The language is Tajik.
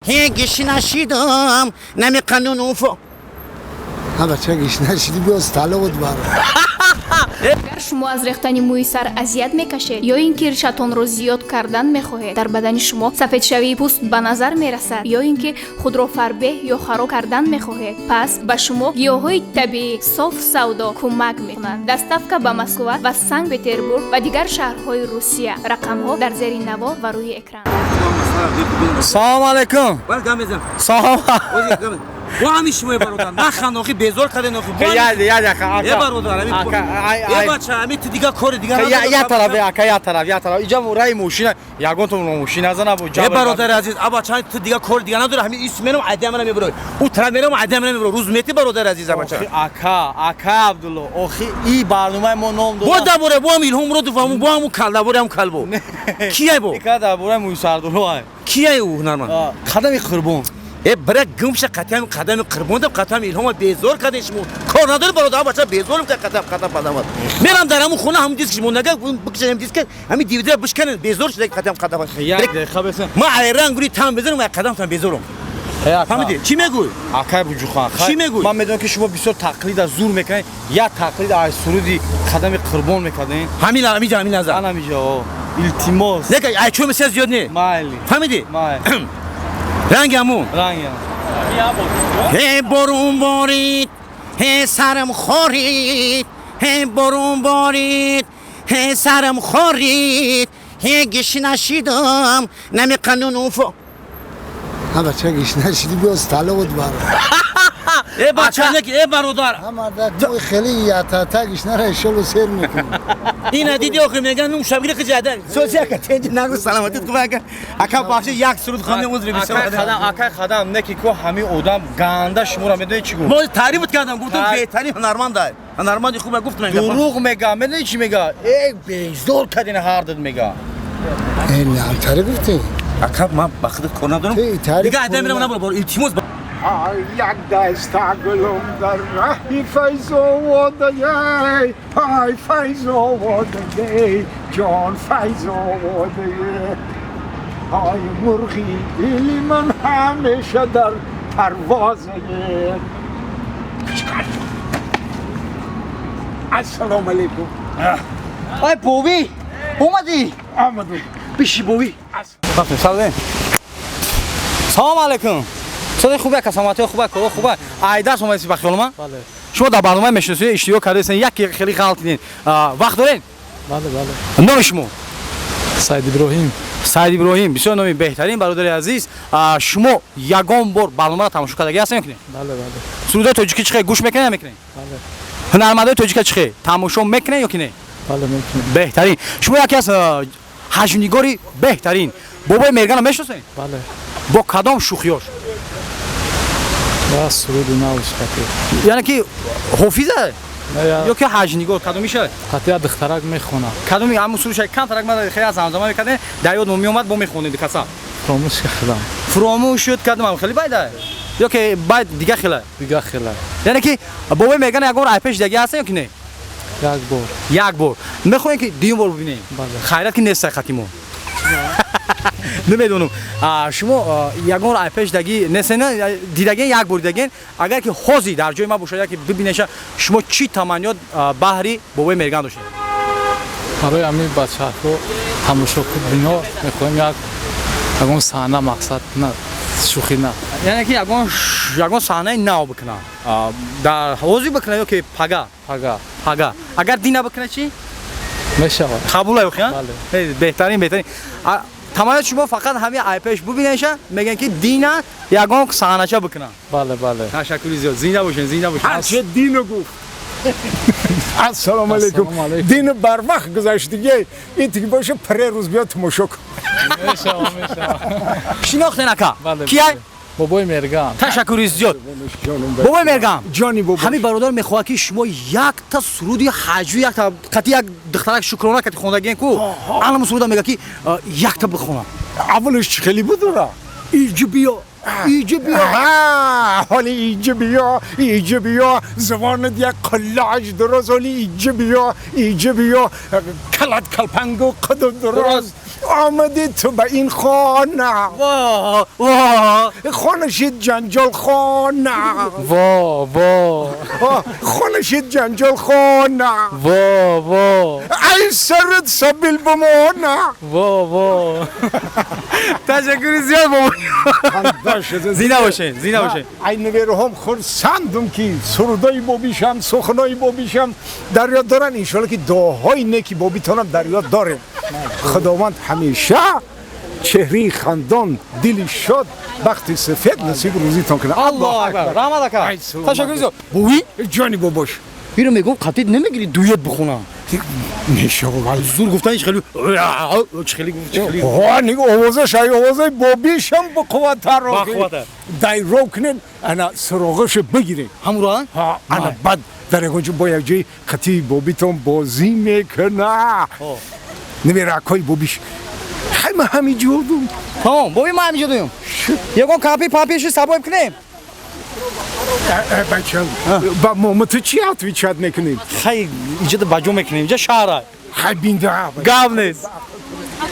Гиш нашидам намеқанунуфо. Ҳа, бача, гиш нашиди, биё сталовот бар. Агар шумо аз рехтани мӯи сар азият мекашед ё ин ки ришатонро зиёд кардан мехоҳед, дар бадани шумо сафедшавии пӯст ба назар мерасад ё ин ки худро фарбеҳ ё хароб кардан мехоҳед, пас ба шумо гиёҳҳои табиӣ Соф Савдо кӯмак мекунанд. Доставка ба Москва ва Санкт Петербург ва дигар шаҳрҳои Русия. Рақамҳо дар зери навор ва рӯи экран. Салом алейкум. Салом. Бо ҳамин шумои, бародар, нахан охи, безор карден охи. Я я я. Е, бародар, е, бача, ҳамин ту дига кори дига. Я тараф, ака, я тараф, я тараф. Иҷа раи мошина, ягонтон мошина зана бо. Е, бародари азиз, а бача, ту дига кори дига надори. Ҳамин ис мерам, айдам мебурой, ӯ тараф мерам, айдам мебурой, рӯз мети, бародари азиз, бача. Ака, ака Абдулло, охи, и барномаи мо ном дод. Бо даборе бо ҳам Илҳом Муродов, бо ҳамун кал, дабори ҳам калбо кияй бо? Ика дабораи Мӯйсардулло ай. Кияй ӯ ҳунарманд? Қадами Қурбон. Э, бира гумша, қатъиам Қадами Қурбон дам, қатъиам Илҳома безор кардем. Шумо кор надори, бародар, бача, безорим ка. Қатъиам қатъиам падамад мерам дар ҳамун хона, ҳамун диск шумо нага бикшанем, диска ҳамин дивидра бишканем, безор шуда қатъиам қадам. Як дақиқа бесен. Ма айран гури там безорам, ай қадам там безорам. Фаҳмидӣ, чӣ мегӯй? Акай Буҷухан. Чӣ мегӯй? Ман медонам, ки шумо бисёр тақлида зур мекунед. Як тақлид аз суруди Қадами Қурбон мекардем. Ҳамин ҳамиҷа, ҳамин назар. Ҳамиҷа, илтимос. Нека ай чӯ месия зиёд не. Майли. Фаҳмидӣ? Майли. Ранги ҳамун. Ранги. Ҳе, борун борид, ҳе, сарам хорид, ҳе, борун борид, ҳе, сарам хорид, ҳе, гиш нашидам намеқанунуфо. Ҳа, бача, гиш нашиди, биё сталовот бар. Э, бача, неки, э, бародар. Ҳа, мардак, мо хеле ятата гиш нара, иншолло сер мекунем. Ина диди, охи, меган нум шабгири қиҷада соси, ака, тенҷи нагу, саломатит хуб, ака. Ака, бахши, як суруд хондем, узри бисёр. Қадам, акай Қадам, неки ко ҳамин одам ганда шуморо медонӣ чӣ гуфт? Мо таъриф кардам, гуфтам, беҳтарин ҳунарманд, ҳунарманди хуб гуфтам. Дурӯғ мега, медонӣ чӣ мега? Э, безор кардин ҳардат, мега. Э, таъриф гуфтӣ? Ака, ман ба худат кор надорам дига, айда мерам, набар, бор, илтимос. Як даста гулум дар раҳи Файзоводае, ай, Файзоводае, ҷон, Файзоводае, ай, мурғи дили ман ҳамеша дар парвозае. Ассалому алейкум. Ай, бови, омадӣ? Омадам. Биши, бови. Салом алейкум. Соди хубе, ака, саломатиё хубе, коро хубе. Айдас омадеси ба хиёлма? Шумо дар барномаи мешиносӣ иштирок кардесен, яке хеле ғалт диден. Вақт дорен? Бале, бале. Номи шумо? Саид Иброҳим. Саид Иброҳим, бисёр номи беҳтарин, бародари азиз. Шумо ягон бор барномаро тамошо кардагӣ ҳастем ё ки не? Бале, бале. Сурудои тоҷикӣ чӣ хел, гӯш мекунед ё мекунед? Бале. Ҳунармандои тоҷика чӣ хел, тамошо мекунед ё ки не? Бале, мекунем. Беҳтарин. Шумо яке аз ҳаҷвнигори беҳтарин. Бобои Мергана мешиносед? Бале. Бо кадом шӯхиёш? Ба суруди навш қати. Яъне ки ҳофиза ё ки ҳаҷвнигор, кадомиша? Қати як духтарак мехонад. Кадоми ҳамун суруша камтарак ман хеле аз ҳамзамон мекардем, дар ёд меомад, бо мехондем каса. Фуромӯш кардам. Фуромӯш шуд, кардам, хеле байда ё ки байд дига хела? Дига хела. Яъне ки бобои Мергана ягон айпеш дига ҳаста ё ки не? Як бор. Як бор. Мехоҳем, ки дуюм бор бибинем. Хайрат, ки нестай хати мо, намедонам, шумо ягон айпеш даги несена, дидаген, як бор дидаген. Агар ки ҳозир дар ҷои ман бошад, яке бибинеша, шумо чӣ таманниёт баҳри бобои Мерган доштед? Барои ҳамин бачаҳо, тамошобино, мехоҳем як ягон саҳна, мақсад на шӯхӣ на. Яъне ки ягон саҳнаи нав бикунад дар ҳозир бикунад ё ки пага? Пага. Пага. Агар дина бикунад чӣ? Мешавад. Қабула ё? Беҳтарин, беҳтарин. Таманниёти шумо фақат ҳамин айпеш бубинеша, мегӯян, ки дина ягон саҳнача бикунад. Бале, бале. Ташаккури зиёд, зинда бошен, зинда бошен. Ҳарчи дину гуфт. Ассалому алейкум. Дину барвақт гузаштиге, ин тиги боша, пре рӯз биё, тамошо кун. Мешавад, мешавад. Шинохтен, ака, кияй? Бобои Мерган. Ташаккури зиёд, бобои Мерган. Ҷони бобо. Ҳамин бародар мехоҳад, ки шумо якта суруди ҳаҷвӣ, якта қати як духтарак Шукрона кати хондагиен ку, анам суруда мега, ки якта бихона. Аввалаш чӣ хеле будура? Иҷи биё. Иҷа биё. Ҳоли иҷа биё, иҷа биё, забонат як қуллааш дороз, ҳоли иҷа биё, иҷа биё, калат калпангу қаду дороз. Омадӣ ту ба ин хона. Во, во. Хона шид ҷанҷол хона. Во, во. Хона шид ҷанҷол хона. Во, во. Ай сарат сабил бимона. Во, во. Ташаккури зиёд, бобо. Зинда бошен, зинда бошен. Ай невероҳом хурсандум, ки сурудои бобишам, суханои бобишам дар ёд доранд. Иншоалло, ки дуоҳои неки бобитонам дар ёд дорем. Худованд ҳамеша чеҳраи хандон, дили шод, бахти сафед насиб рӯзитон кунад. Аллоҳу акбар, раҳмат, ака. Ай, саломат. Ташаккури зиёд, буви. Ҷони бобош. Иро мегӯм, қатид намегирӣ дуэт бихонам? Мешавад. Зур гуфтаниш хеле хеле гуфт, хеле. Ҳо, овозаш ай овозаи бобишам бақувваттар. Бақувваттар. Дайров кунед, ана суроғашо бигиред. Ҳамуро. Ҳа, ана баъд дар ягон ҷо бо як ҷои қатии бобитон бозӣ мекуна. Намеракҳои бобиш ҳама ҳами ҷодум. Тамом, боби, ман ҳамиҷо дуюм, ягон кампи пампиши сабоиб кунем. Бачам, ба мома ту чӣ отвечать мекунӣ? Хай, иҷода баҷо мекунем, иҷа шаҳра. Хай, бинда. Гап нест.